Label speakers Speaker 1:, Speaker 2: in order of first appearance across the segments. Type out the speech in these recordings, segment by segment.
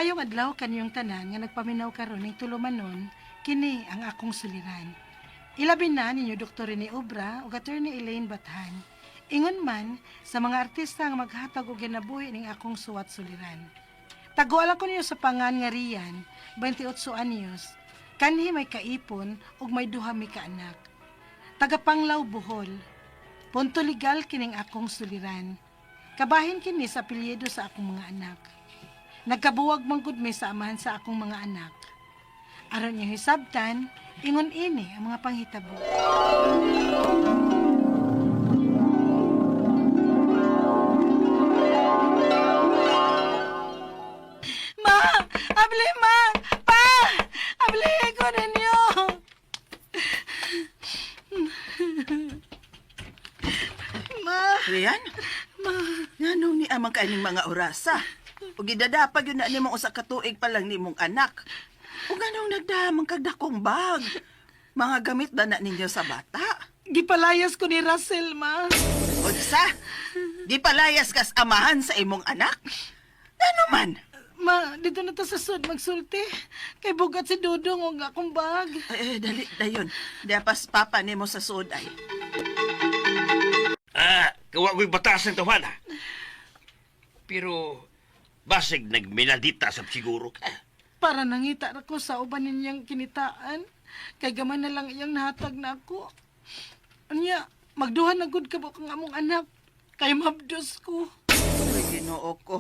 Speaker 1: Maayong adlaw kaniyong tanan nga nagpaminaw karon ning tulumanon, kini ang akong suliran. Ilabi na ninyo Dr. Rene Obra ug Attorney Elaine Bathan. Ingon man sa mga artista nga maghatag og ginabuhi ning akong suwat suliran. Taguala ko ninyo sa pangan nga Rian, 28 anyos, kanhi may kaipon ug may duha mi ka anak. Tagapanglaw Bohol. Punto legal kining akong suliran. Kabahin kini sa apelyido sa akong mga anak. Nagkabuwag man gud mi sa amahan sa akong mga anak. Aron niyo hisabtan, ingon ini ang mga panghitabo. Ma! Abli, ma! Pa! Abli ko ninyo! Ma!
Speaker 2: Rian? Ma. Nganong ni amang kaaning mga orasa? Ug gidadapag yun na nimong usa ka tuig pa lang nimong anak. Ug nganong nagdamang kag dakong bag? Mga gamit ba na ninyo sa bata?
Speaker 1: Gipalayas ko ni Russell, ma.
Speaker 2: Unsa? Di palayas kas amahan sa imong anak? Ngano man?
Speaker 1: Ma, dito na ta sa sud magsulti. Kay bugat si Dudong og akong bag.
Speaker 2: Ay, ay, dali dayon. Diapas papa nimo sa sud ay.
Speaker 3: Ah, kawa ko'y batas ng tawana. Pero, basig nagminadita sa siguro ka.
Speaker 1: Para nangita ra ko sa uban ninyang kinitaan. Kay gamay na lang iyang nahatag na ako. Unya, magduha na gud ka kang among anak. Kay mabdos ko.
Speaker 2: Ay, Ginoo ko.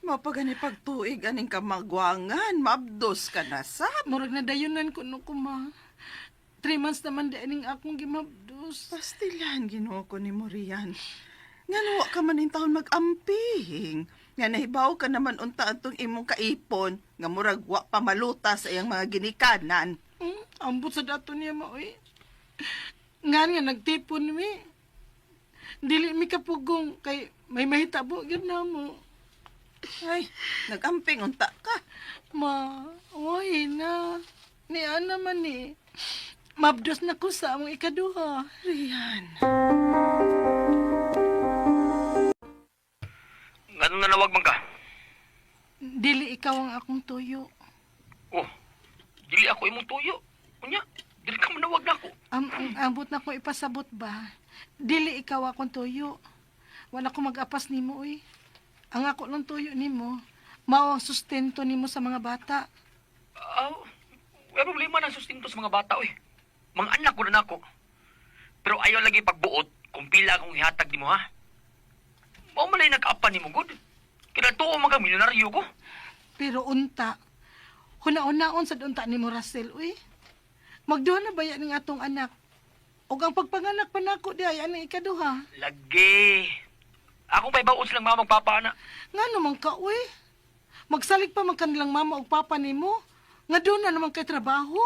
Speaker 2: Mapagani pagtuig aning kamagwangan, mabdos ka na sab.
Speaker 1: Murag na dayunan ko no ko, ma. 3 months naman di aning akong gimabdos.
Speaker 2: Pastilan, Ginoo ko ni Morian. Nga wa ka man taon mag-amping. Nga nahibaw ka naman unta atong imong kaipon. Nga murag wa pa maluta sa iyang mga ginikanan.
Speaker 1: Ambot sa dato niya ma, oy. Nga nga nagtipon mi. Dili mi kapugong kay may mahitabo gyud na mo.
Speaker 2: Ay, nag-amping unta ka.
Speaker 1: Ma, oy na. Ni ana man ni. Mabdos na ko sa among ikaduha.
Speaker 2: Rian.
Speaker 4: Ganun na nawag man ka.
Speaker 1: Dili ikaw ang akong tuyo.
Speaker 4: Oh, dili ako imong tuyo. Unya, dili ka manawag na ako.
Speaker 1: Ang ambot na ko ipasabot ba? Dili ikaw akong tuyo. Wala ko mag-apas nimo oy. Ang ako lang tuyo nimo, mao ang sustento nimo sa mga bata.
Speaker 4: Ah, wala problema na sustento sa mga bata, oy. Mga anak ko na nako. Pero ayaw lagi pagbuot kung pila akong ihatag nimo ha. Mao man lay nag-apan nimo good. Kaya tuo man ka milyonaryo ko.
Speaker 1: Pero unta, huna-unaon sa unta nimo Russell uy. Magduha na baya ning atong anak. Ug ang pagpanganak pa nako di ay anang ikaduha.
Speaker 4: Lagi. Akong paibaon silang mama magpapa na.
Speaker 1: Ngano man ka uy? Magsalig pa man kanilang mama ug papa nimo. Nga doon na naman kay trabaho.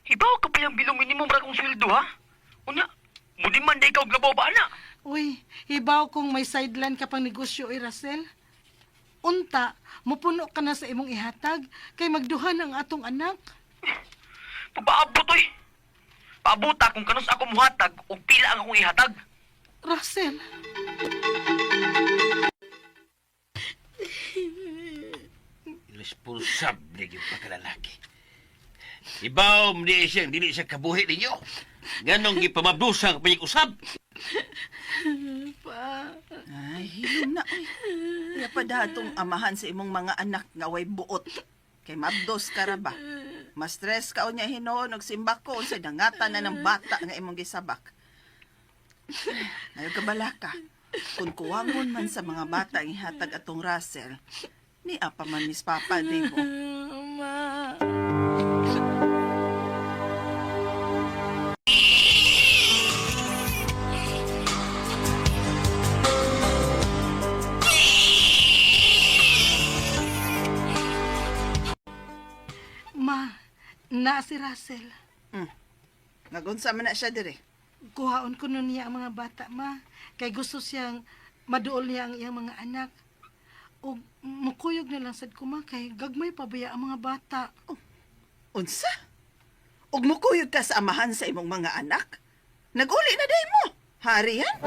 Speaker 4: Hibaw ka pa yung bilong minimum ra kong sweldo ha. Unya, mudi man day ka og labaw ba ana?
Speaker 1: Uy, hibaw kung may sideline ka pang negosyo, uy, Russell. Unta, mupuno ka na sa imong ihatag, kay magduha ang atong anak.
Speaker 4: Pagpaabot oy. Paabuta kung kanus ako muhatag og pila ang akong ihatag.
Speaker 1: Russell,
Speaker 3: Irresponsable yung pagkalalaki. Ibaw, di siya, dili siya kabuhi ninyo. Ganong gipamabdusan ka usab.
Speaker 1: pa.
Speaker 2: Ay, hilom na, oy. Kaya pa datong amahan sa imong mga anak nga way buot. Kay mabdos ka ra ba? Mas-stress ka unya hinuon og simbako ko unsay dangatan na ng bata nga imong gisabak. Ayaw ka balaka. Kung kuwangon man sa mga bata ang ihatag atong Russell, ni apa man mis papa nimo.
Speaker 1: Ma. Ma, na si Russell.
Speaker 2: Nagunsa man na siya dire.
Speaker 1: Kuhaon ko nun niya ang mga bata, ma. Kay gusto siyang maduol niya ang iyang mga anak. O mukuyog na lang sad ko, ma, kay gagmay pa baya ang mga bata.
Speaker 2: Unsa? Ug mukuyog ka sa amahan sa imong mga anak? Naguli na day mo. Hari yan?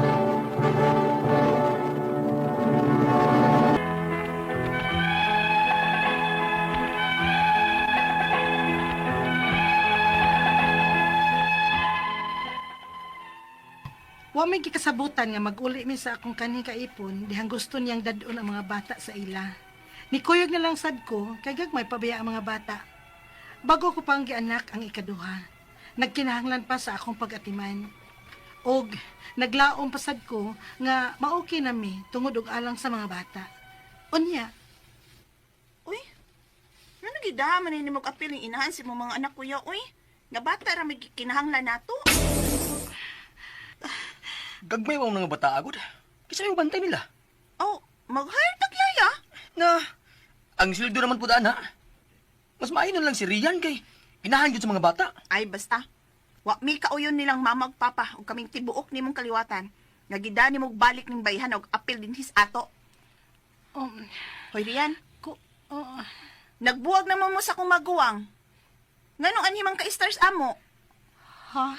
Speaker 1: Wa may gikasabutan nga mag-uli mi sa akong kanhi kaipon dihang gusto niyang dadon ang mga bata sa ila. Nikuyog na lang sad ko kay gagmay pabaya ang mga bata. Bago ko pang gianak ang ikaduha. Nagkinahanglan pa sa akong pag-atiman. Og naglaom pa sad ko nga maokay na mi tungod og alang sa mga bata. Unya,
Speaker 2: Uy, ano gida man ni mo kapiling inahan si mo mga anak kuya, uy. Nga bata ra may kinahanglan nato.
Speaker 4: Gagmay mo mga bata agod. Kisa may bantay nila.
Speaker 2: Oh, mag-hire tag yaya.
Speaker 4: Na, ang sweldo naman po daan ha. Mas maayo na lang si Rian kay ginahan gyud sa mga bata.
Speaker 2: Ay, basta. Wa mi kauyon nilang mama ug papa ug kaming tibuok nimong kaliwatan. Nga gida nimo balik ning bayhan og apil dinhis ato.
Speaker 1: um,
Speaker 2: Hoy Rian,
Speaker 1: ko, oh,
Speaker 2: nagbuwag naman mo sa akong maguwang. Nganong anhi man ka stars amo?
Speaker 1: ha?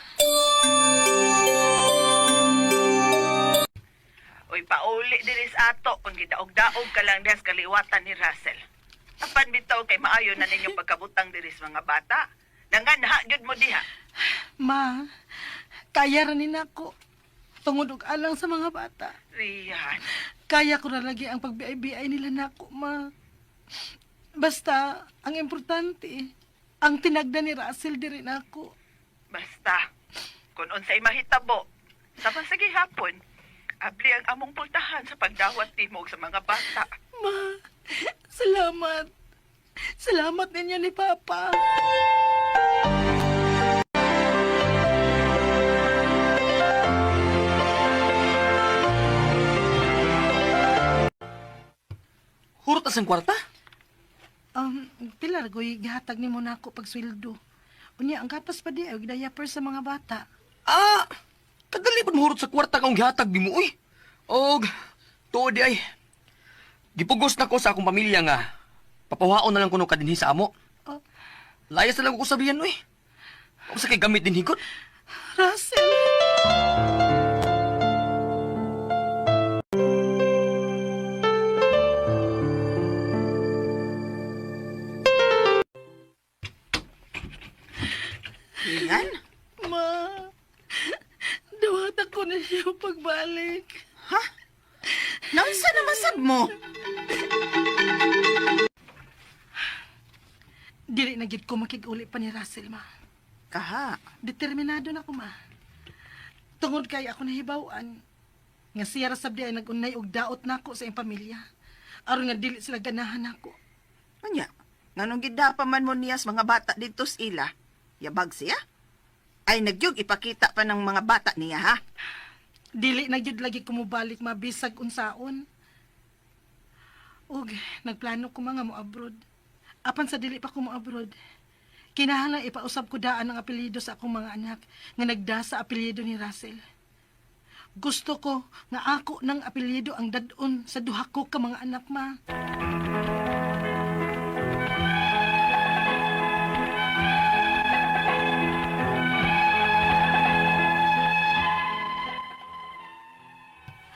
Speaker 2: Uy, pauli dinis ato kung gidaog-daog ka lang des kaliwatan ni Russell. Apan bitaw kay maayo na ninyong pagkabutang diris mga bata. Nanganha gyud mo diha.
Speaker 1: Ma, kaya ra ni nako. Tungod og alang sa mga bata.
Speaker 2: Rian,
Speaker 1: Kaya ko na lagi ang pagbiay-biay nila nako, ma. Basta, ang importante, ang tinagda ni Russell diri nako.
Speaker 2: basta kung unsay mahitabo sa gihapon, abli ang among pultahan sa pagdawat nimo sa mga bata.
Speaker 1: Ma, salamat. Salamat ninyo ni Papa.
Speaker 4: Hurot as ang kwarta.
Speaker 1: Pilar, goy, gihatag nimo nako pagsweldo. Unya, ang gapas pa di, ay diaper sa mga bata.
Speaker 4: Ah, kadali pud mohurot sa kwarta kang gihatag nimo uy. Og tuod di ay. Gipugos na ko sa akong pamilya nga papawaon na lang kuno ka dinhi sa amo.
Speaker 1: Oh,
Speaker 4: Layas na lang ko sa Rian uy. Wa sa kay gamit din higot.
Speaker 1: Russell!
Speaker 2: Rian?
Speaker 1: Ma, duwata ko na siya pagbalik.
Speaker 2: Ha? Naunsa naman sad mo?
Speaker 1: Dili na gid ko makig-uli pa ni Russell, ma.
Speaker 2: Kaha.
Speaker 1: Determinado na ko, ma. Tungod kay ako nahibaw-an, nga siya ra sabdi ay nag-unay og daot nako sa iyang pamilya. Aron nga dili sila ganahan nako.
Speaker 2: Anya, nganong gidapa man mo niya sa mga bata dito sa ila? Yabag siya? Ay, nagyug ipakita pa ng mga bata niya, ha?
Speaker 1: Dili na gyud lagi kumubalik mabisag unsaon. Ug nagplano ko mga mo abroad. Apan sa dili pa ko mo abroad. Kinahanglan ipausab ko daan ang apelyido sa akong mga anak nga nagda sa apelyido ni Russell. Gusto ko nga ako ng apelyido ang dadon sa duha ko ka mga anak ma.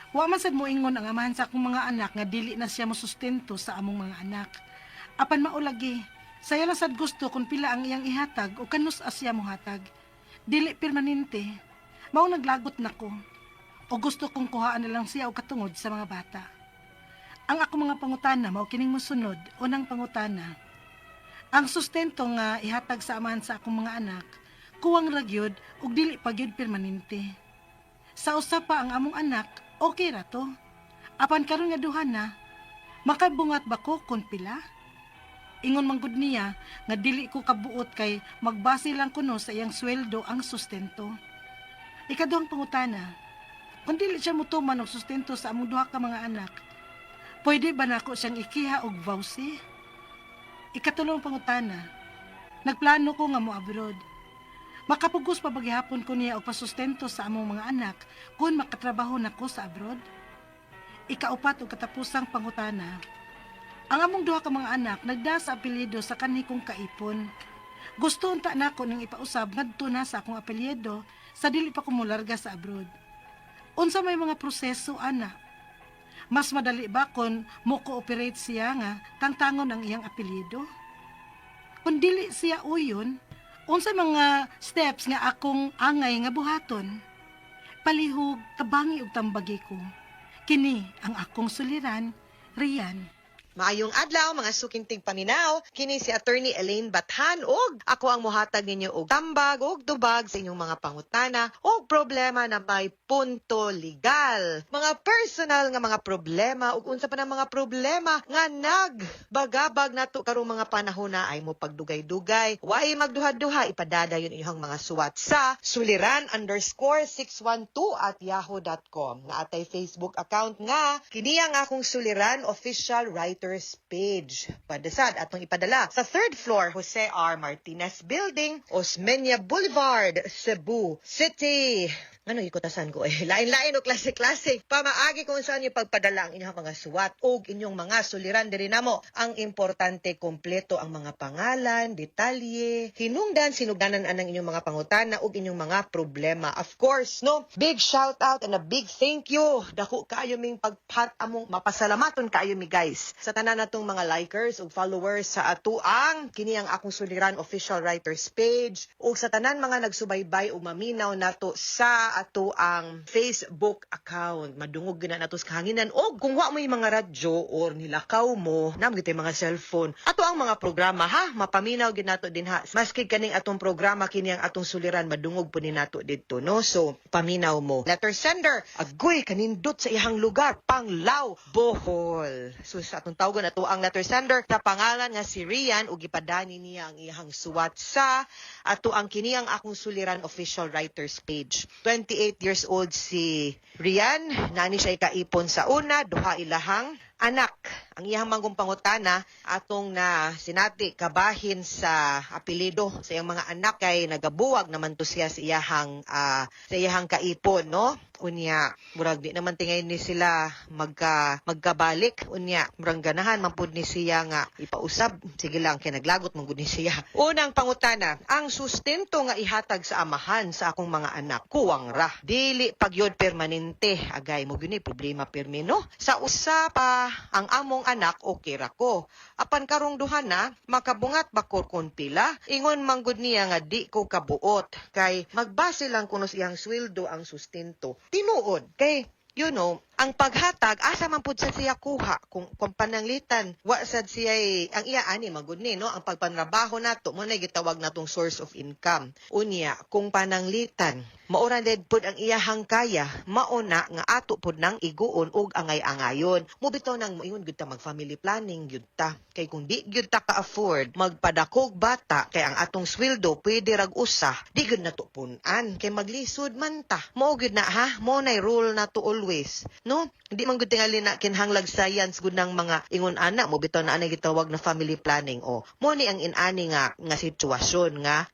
Speaker 1: Wa man sad moingon ang amahan sa akong mga anak nga dili na siya mosustento sa among mga anak. Apan maulagi, saya lang sad gusto kung pila ang iyang ihatag o kanus siya mohatag. Dili permanente. Mao naglagot nako. O gusto kong kuhaan na lang siya og katungod sa mga bata. Ang ako mga pangutana mao kining mosunod, unang pangutana. Ang sustento nga ihatag sa amahan sa akong mga anak, kuwang ra gyud ug dili pa gyud permanente. Sa usa pa ang among anak, okay ra to. Apan karon nga duha na, makabungat ba ko kun pila? Ingon man gud niya nga dili ko kabuot kay magbase lang kuno sa iyang sweldo ang sustento. Ikaduhang pangutana, kung dili siya motuman og sustento sa among duha ka mga anak, pwede ba nako siyang ikiha og vowsy? Ikatulong pangutana, nagplano ko nga mo abroad. Makapugos pa ba gihapon ko niya og pasustento sa among mga anak kung makatrabaho na ko sa abroad? Ikaupat og katapusang pangutana. Ang among duha ka mga anak nagda sa apelyido sa kanhi kong kaipon. Gusto unta nako ning ipausab ngadto na sa akong apelyido sa dili pa ko molarga sa abroad. Unsa may mga proseso ana? Mas madali ba kon mo cooperate siya nga tangtangon ang iyang apelyido? Kung dili siya uyon, unsa mga steps nga akong angay nga buhaton? Palihog, tabangi ug tambagi ko. Kini ang akong suliran, Rian.
Speaker 5: Maayong adlaw, mga suking tigpaminaw. Kini si Attorney Elaine Bathan ug ako ang mohatag ninyo og tambag ug tubag sa inyong mga pangutana ug problema na may punto legal. Mga personal nga mga problema ug unsa pa ng mga problema nga nagbagabag nato karong mga panahon na ay mo pagdugay-dugay. Way magduha-duha, ipadadayon inyong mga suwat sa suliran_612@yahoo.com. Naatay Facebook account nga kini ang Akong Suliran Official Writers page. Padasad atong ipadala sa third floor, Jose R. Martinez Building, Osmeña Boulevard, Cebu City. Ano ikutasan ko eh? Lain-lain o klase-klase. Pamaagi kung saan yung pagpadala ang inyong mga suwat o inyong mga suliran diri namo. Ang importante, kompleto ang mga pangalan, detalye, hinungdan, sinugdanan anang inyong mga pangutana ug inyong mga problema. Of course, no? Big shout out and a big thank you. Dako kaayo ming pagpat among mapasalamaton kaayo mi, guys, sa tanan natong mga likers ug followers sa atuang kini ang Akong Suliran Official Writers page ug sa tanan mga nagsubaybay ug maminaw nato sa ato ang Facebook account. Madungog gina nato sa kahanginan og kung wa mo yung mga radyo or nilakaw mo, naa gyud mga cellphone. Ato ang mga programa ha, mapaminaw gid nato din ha. Maski kaning atong programa, kini ang Atong Suliran, madungog po ni nato didto, no? So paminaw mo. Letter sender, agoy kanindot sa iyang lugar, Panglao, Bohol. So sa atong tawgon ato ang letter sender sa pangalan nga si Rian ug gipadani niya ang iyang suwat sa ato ang kini ang Akong Suliran Official Writers page. 28 years old si Rian, nani siya kaipon sa una, duha ilahang anak. Ang iyang manggong pangutana atong na sinati kabahin sa apelyido sa iyang mga anak kay nagabuwag naman to siya sa iyahang kaipon, no? Unya, murag di naman tingay ni sila magkabalik. Unya, murag ganahan man pud ni siya nga ipausab. Sige lang kay naglagot man gud ni siya. Unang pangutana, ang sustento nga ihatag sa amahan sa akong mga anak kuwang ra. Dili pagyod permanente. Agay mo gyud ni problema pirmi, no? Sa usa pa ang among anak, okay ra ko. Apan karong duha na, makabungat ba ko kon pila? Ingon man gud niya nga di ko kabuot kay magbase lang kuno sa iyang sweldo ang sustento. Tinuod kay ang paghatag, asa man pud sa siya kuha kung pananglitan wa sad siya ang iya ani magud ni, no? Ang pagpanrabaho nato mo na gitawag natong source of income. Unya kung pananglitan maura ded pud ang iyahang kaya, mao na nga ato pud nang iguon og angay-angayon. Mo bitaw nang moingon gyud ta mag family planning gyud ta kay kung di gyud ta ka-afford magpadakog bata kay ang atong sweldo pwede rag usa, di gyud nato pun-an kay maglisod man ta. Mao gyud na ha, mo nay rule nato always, no? Hindi man gud tingali na kinahanglag science gud ng mga ingon ana. Mo bitaw na anay gitawag na family planning o mo ni ang inani nga sitwasyon nga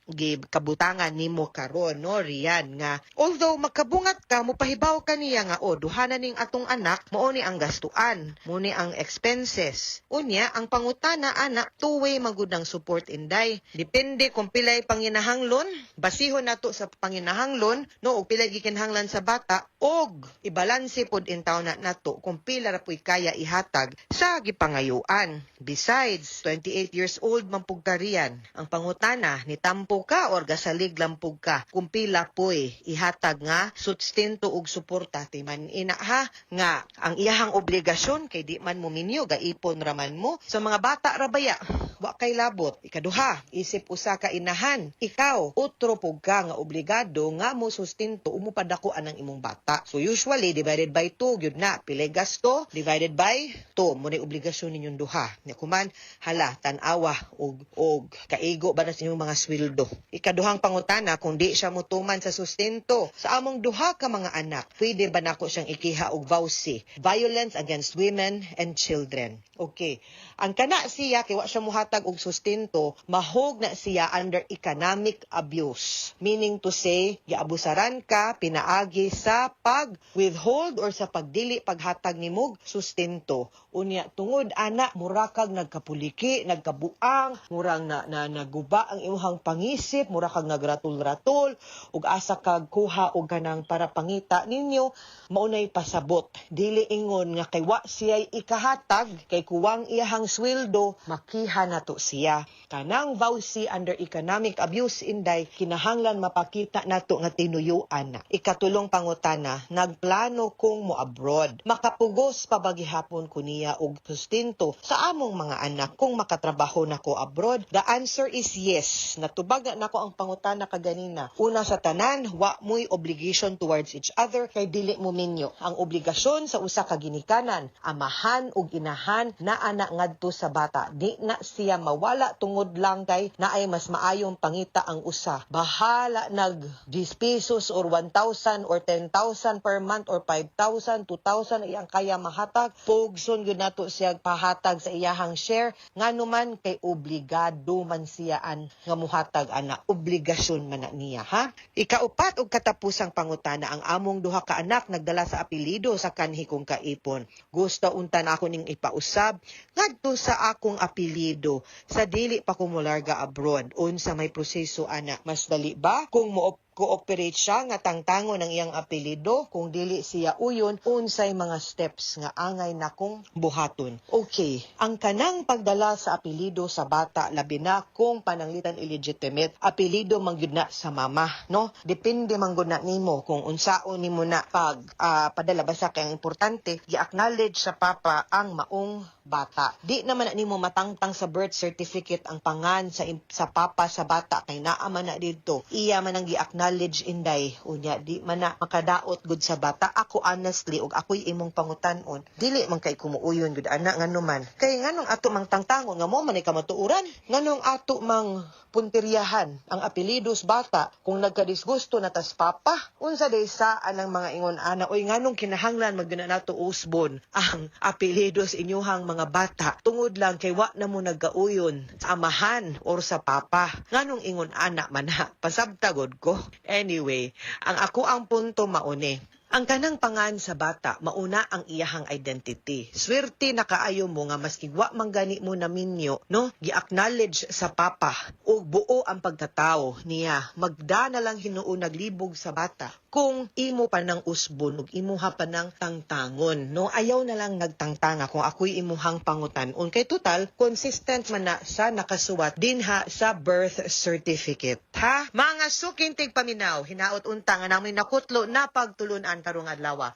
Speaker 5: kabutangan nimo karon, no, Rian, nga although makabungat ka, mopahibaw ka niya nga o duha na ning atong anak, mao ni ang gastuan, mo ni ang expenses. Unya ang pangutana ana, two-way magud ang support, inday. Depende kung pilay panginahanglan, basihon nato sa panginahanglan, no, og pilay gikinahanglan sa bata og ibalanse pod intaw na nato kung pila ra puy kaya ihatag sa gipangayuan. Besides, 28 years old man pug ka, Rian. Ang pangutana, ni tampo ka or gasalig lang pug ka kung pila puy ihatag nga sustento ug suporta? Timan ina ha nga ang iyahang obligasyon kay di man mo minyo, gaipon raman mo sa mga bata ra baya, wa kay labot. Ikaduha, isip usa ka inahan, ikaw utro pug ka nga obligado nga mo sustento o mopadako anang imong bata. So usually divided by 2 gyud na, pilay gasto divided by 2 mo na obligasyon ninyong duha. Nya kuman hala, tan-awa og kaigo ba na sa inyong mga sweldo. Ikaduhang pangutana, kung di siya mutuman sa sustento sa among duha ka mga anak, pwede ba nako siyang ikiha og VAWC, violence against women and children? Okay, ang kana siya kay wa siya muhatag og sustento, mahog na siya under economic abuse, meaning to say giabusaran ka pinaagi sa pag withhold or sa pagdili paghatag nimog sustento. Unya tungod ana mura kag nagkapuliki, nagkabuang, murang na naguba ang imong pangisip, mura kag nagratul-ratul ug asa kag kuha og kanang para pangita ninyo, maunay pasabot. Dili ingon nga kay wa siya'y ikahatag, kay kuwang iyahang sweldo, makiha nato siya. Kanang VAWC under economic abuse, inday, kinahanglan mapakita nato nga tinuyuan na. Ikatulong pangutana, nagplano kong mo abroad. Makapugos pa ba gihapon ko niya og sustento sa among mga anak kung makatrabaho na ko abroad? The answer is yes. Natubag na nako ang pangutana kaganina. Una sa tanan, wa mo'y obligation towards each other kay dili mo minyo. Ang obligasyon sa usa ka ginikanan, amahan ug inahan, naa na ngadto sa bata. Di na siya mawala tungod lang kay naay mas maayong pangita ang usa. Bahala nag 10 pesos or 1,000 or 10,000 per month or 5,000, 2,000 iyang kaya mahatag. Pugson gyud nato siya pahatag sa iyahang share, ngano man kay obligado man siyaan nga muhatag ana, obligasyon man na niya, ha. Ikaupat ug katapusang pangutana, ang among duha ka anak nagdala sa apelyido sa kanhi kong kaipon. Gusto unta na ako ning ipausab ngadto sa akong apelyido sa dili pa ko molarga abroad. Unsa may proseso ana? Mas dali ba kung mo cooperate siya nga tangtangon ang iyang apelyido? Kung dili siya uyon, unsay mga steps nga angay nakong buhaton? Okay, ang kanang pagdala sa apelyido sa bata, labi na kung pananglitan illegitimate, apelyido man gyud na sa mama, no? Depende man gud na nimo kung unsaon nimo na pag padala, basta kay ang importante gi-acknowledge sa papa ang maong bata. Di naman na nimo matangtang sa birth certificate ang pangan sa papa sa bata kay naa man na didto. Iya man ang gi-acknowledge, inday. Unya di man na makadaot gud sa bata. Ako honestly, og ako'y imong pangutan-on, dili man kay kumuuyon gud ana, ngano man kay nganong ato mang tangtangon nga mo man ay kamatuoran? Nganong ato mang puntiryahan ang apelyidos bata kung nagkadisgusto na tas papa? Unsa day sa anang mga ingon ana, oy? Nganong kinahanglan magna nato usbon ang apelyidos inyuhang mga bata tungod lang kay wa na mo nagkauyon sa amahan or sa papa? Nganong ingon ana man ha? Pasabta gud ko. Anyway, ang ako ang punto mauni, ang kanang pangan sa bata, mauna ang iyahang identity. Swerte na kaayo mo nga maski wa man gani mo na minyo, no? Gi-acknowledge sa papa ug buo ang pagkatao niya. Magda na lang hinuon naglibog sa bata kung imo pa nang usbon ug imuha pa nang tangtangon, no? Ayaw na lang nagtangtanga kung ako'y imuhang pangutan-on. Kay total, consistent man na sa nakasuwat dinha sa birth certificate. Ha? Mga suking tigpaminaw, hinaot unta nga namin nakutlo na pagtulunan karong adlaw.